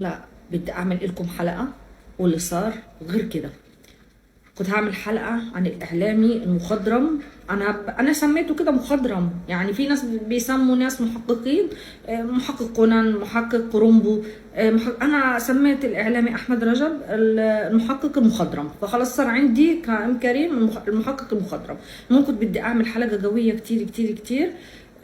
لا، بدي اعمل لكم حلقة، واللي صار غير كده. كنت هعمل حلقة عن الاعلامي المخضرم. انا سميته كده مخضرم، يعني في ناس بيسموا ناس محققين، محقق كونان، محقق كرومبو، انا سميت الاعلامي احمد رجب المحقق المخضرم، فخلاص صار عندي كأم كريم المحقق المخضرم. ممكن بدي اعمل حلقة قوية كتير كتير كتير،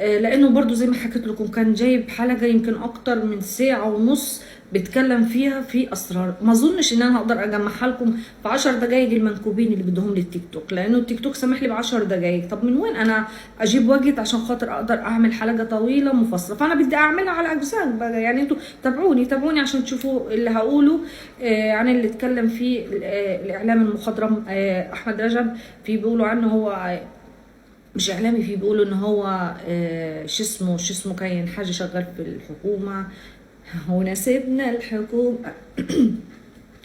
لانه برضو زي ما حكيت لكم كان جايب حلقة يمكن اكتر من ساعة ونص بيتكلم فيها في اسرار. ما اظنش ان انا هقدر اجمعها لكم في 10 دقائق المنكوبين اللي بدهم لي التيك توك، لانه التيك توك سامح لي ب 10 دقائق. طب من وين انا اجيب وقت عشان خاطر اقدر اعمل حلقة طويلة مفصلة؟ فانا بدي اعملها على اجزاء بقى، يعني انتوا تابعوني تابعوني عشان تشوفوا اللي هقوله عن اللي اتكلم فيه الاعلام المخضرم احمد رجب. في بيقولوا عنه هو مش اعلامي، في بيقولوا ان هو شو اسمه كاين حاجة شغال في الحكومة وناسبنا الحكومة.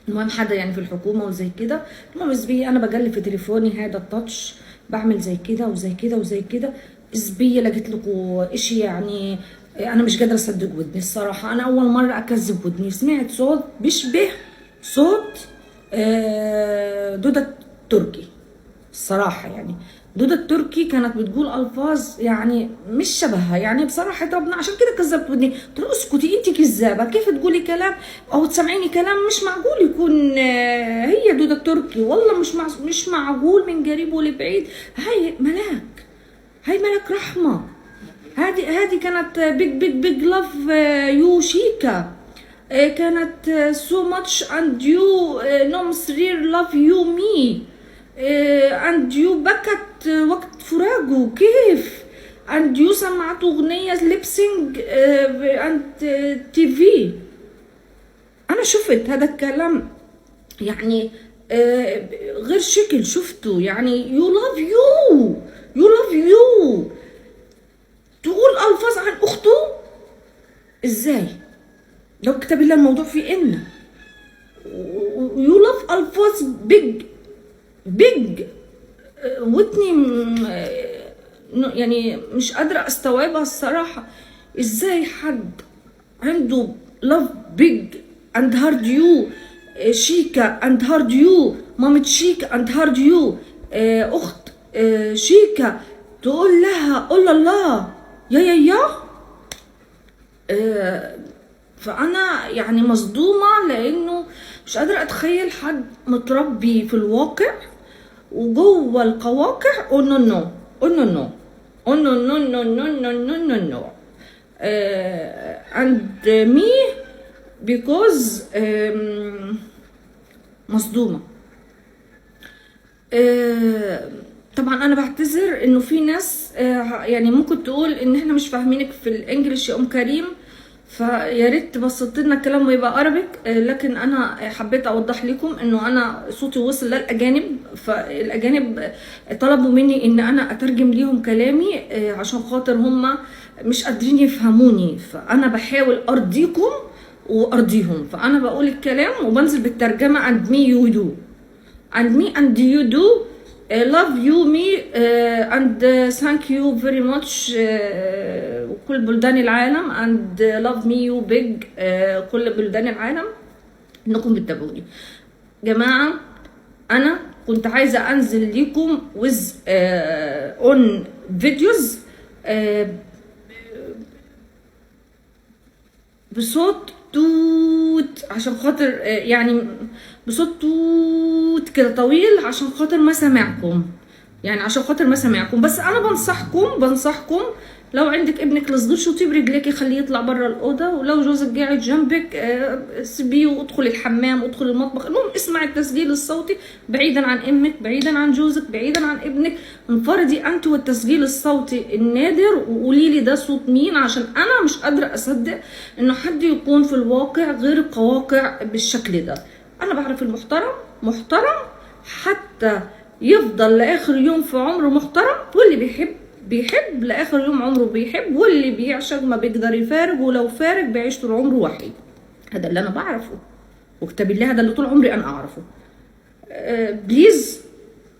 المهم حدا يعني في الحكومة وزي كده. المهم زبيه انا بقلب في تليفوني هذا التاتش، بعمل زي كده وزي كده وزي كده، زبيه لقيت لكم اشي يعني انا مش قادرة اصدق ودني الصراحة. انا اول مرة اكذب ودني. سمعت صوت بيشبه صوت دودة التركي الصراحة، يعني دودة التركي كانت بتقول الفاظ يعني مش شبهها، يعني بصراحة ربنا عشان كده كذبت ودني. قلت لها اسكتي انت كذابه، كيف تقولي كلام او تسمعيني كلام مش معقول يكون هي دودة التركي، والله مش معقول من قريب ولبعيد. هاي ملاك، هاي ملاك رحمه، هذه كانت big big big love you شيكا، كانت so much and you نوم سرير love you me and you بكت وقت فراقه كيف and you سمعته اغنية lip sync and TV. انا شفت هذا الكلام يعني غير شكل شفته، يعني you love you، you love you، تقول الفاظ عن اخته ازاي؟ لو كتب الله الموضوع فيه ان you love الفاظ big big ودني يعني مش قادرة استوعبها الصراحة. ازاي حد عنده love big and hard you شيكا and hard you مامة شيكا and hard you اخت شيكا تقول لها قول الله يا يا يا. فانا يعني مصدومة لانه مش قادرة اتخيل حد متربي في الواقع وجوه القواقع. oh no no oh no no oh no no no no no no no no and me because مصدومة. طبعا انا بعتذر انه في ناس يعني ممكن تقول ان احنا مش فاهمينك في ال English يا ام كريم، فيا ريت تبسط لنا الكلام ويبقى Arabic، لكن انا حبيت اوضح لكم انه انا صوتي وصل للاجانب، فالاجانب طلبوا مني ان انا اترجم ليهم كلامي عشان خاطر هم مش قادرين يفهموني، فانا بحاول ارضيكم وارضيهم، فانا بقول الكلام وبنزل بالترجمة and me you do and me and you do love you me and thank you very much كل بلدان العالم and love me you big كل بلدان العالم انكم بتتابعوني. جماعة انا كنت عايزة انزل ليكم with on videos بصوت توت عشان خاطر يعني بصوت توت كده طويل عشان خاطر ما سمعكم، يعني عشان خاطر ما سمعكم. بس انا بنصحكم لو عندك ابنك الصغير شوطيه برجليك خليه يطلع بره الاوضة، ولو جوزك قاعد جنبك سيبيه وادخل الحمام وادخل المطبخ. المهم اسمع التسجيل الصوتي بعيدا عن امك، بعيدا عن جوزك، بعيدا عن ابنك. انفردي انت والتسجيل الصوتي النادر وقولي لي ده صوت مين، عشان انا مش قادرة اصدق انه حد يكون في الواقع غير القواقع بالشكل ده. انا بعرف المحترم محترم حتى يفضل لاخر يوم في عمره محترم، واللي بيحب بيحب لاخر يوم عمره بيحب، واللي بيعشق ما بيقدر يفارق، ولو فارق بيعيش طول عمره وحيد. هذا اللي انا بعرفه وكتاب الله، هذا اللي طول عمري انا اعرفه. please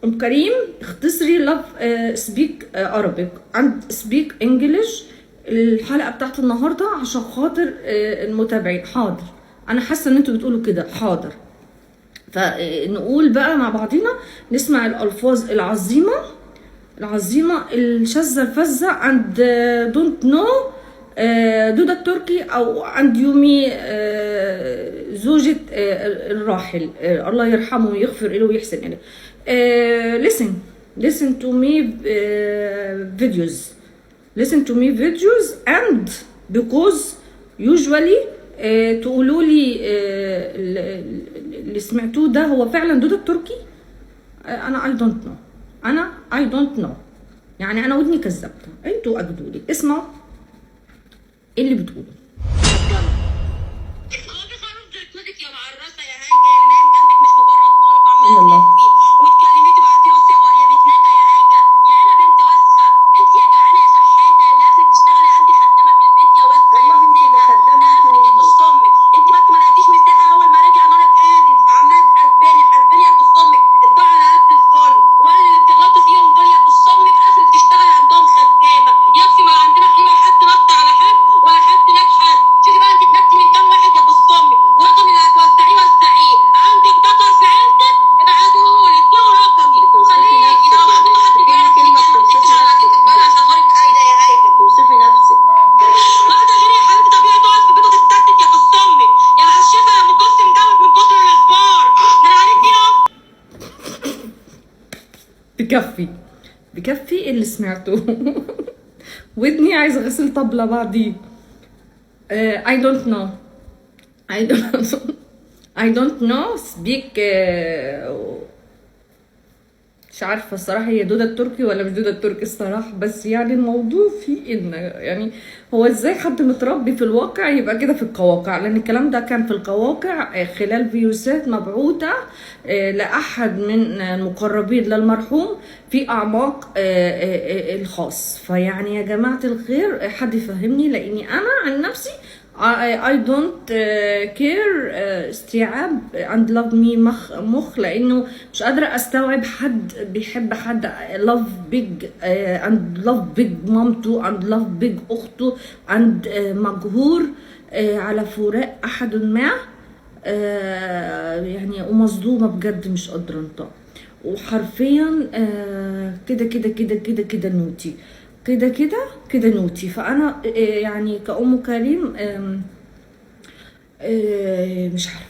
ام كريم اختصري love speak Arabic and speak English الحلقة بتاعت النهارده عشان خاطر المتابعين. حاضر، انا حاسه ان انتوا بتقولوا كده. حاضر. فنقول بقى مع بعضينا، نسمع الالفاظ العظيمة العظيمة الشاذة الفذه عند don't know دودة التركي او عند يومي، زوجة الراحل، الله يرحمه ويغفر له ويحسن اليه. listen listen to me videos، listen to me videos and because usually تقولوا لي اللي سمعتوه ده هو فعلا دودة التركي. انا I don't know، انا I don't know، يعني انا ودني كذبتها، انتوا اكدوا لي. اسمعوا ايه اللي بتقوله. هو في خروف غير جوزك يا معرسه يا هايجه؟ اللي نايم جنبك مش مجرد طالب، إلا عماله الله. تكذبي وتكلميه تبعتي له صور يا بتناكه يا هايجه يا عيله بنت وسخة انت يا جعانة يا شحاته، اللي اخرك تشتغلي عندي خدامه في البيت يا وسخة يا والله انت اللي بتناكه. خدامة ده انت اخرك يا وامك. كس امك انت، بس ما لقيتيش مساحة اول ما رجع نارك قادت، فعماله تحاسباني حاسباني يا كس امك. الدعاء على قد الظلم ولا اللي بتغلطي فيهم دول يا كس امك، اخرك تشتغلي عندهم خدامه. يكفي ما عندنا حلوة، حد نط على حد ولا حد ناك حد. شوفي بقى انت اتنكتي من كام واحد يا كس امك، ورقم اللي هتوزعيه وزعيه، عندك ذكر في عيلتك ابعتهولي، اديله رقمي بتوصفي وخليه يجي. نفسك ده لو يا عندكم بنت، حد كل بيعرف يجي كلمة ما بتوصفي تحكيش على نفسك. قعدتك بقى عشان نارك قايدة يا هايجه. توصفي نفسك. واحدة غير يا حبيبتي طبيعي تقعد في بيته تتستت يا كس امك يا معشفه يا مقسم دوت من كتر الاسبار، ده انا عليك دي. بكفي بكفي اللي سمعته. ودني عايزه اغسل طبله بعديه. I don't know، I don't know speak. مش عارفة الصراحة هي دودة التركي ولا مش دودة التركي الصراحة، بس يعني الموضوع فيه ان يعني هو ازاي حد متربي في الواقع يبقى كده في القواقع؟ لان الكلام ده كان في القواقع، خلال فيوسات مبعوثة لأحد من المقربين للمرحوم في أعماق الخاص. فيعني يا جماعة الخير، حد يفهمني، لاني انا عن نفسي I don't care استيعاب and love me مخ مخ، لانه مش قادرة استوعب حد بيحب حد love big and love big مامته and love big اخته and مجهور على فراق احد ما، يعني ومصدومة بجد مش قادرة انطق. وحرفيا كده كده كده كده كده naughty، كده كده كده naughty. فانا يعني كأم كريم، آم، آه، مش عارفه.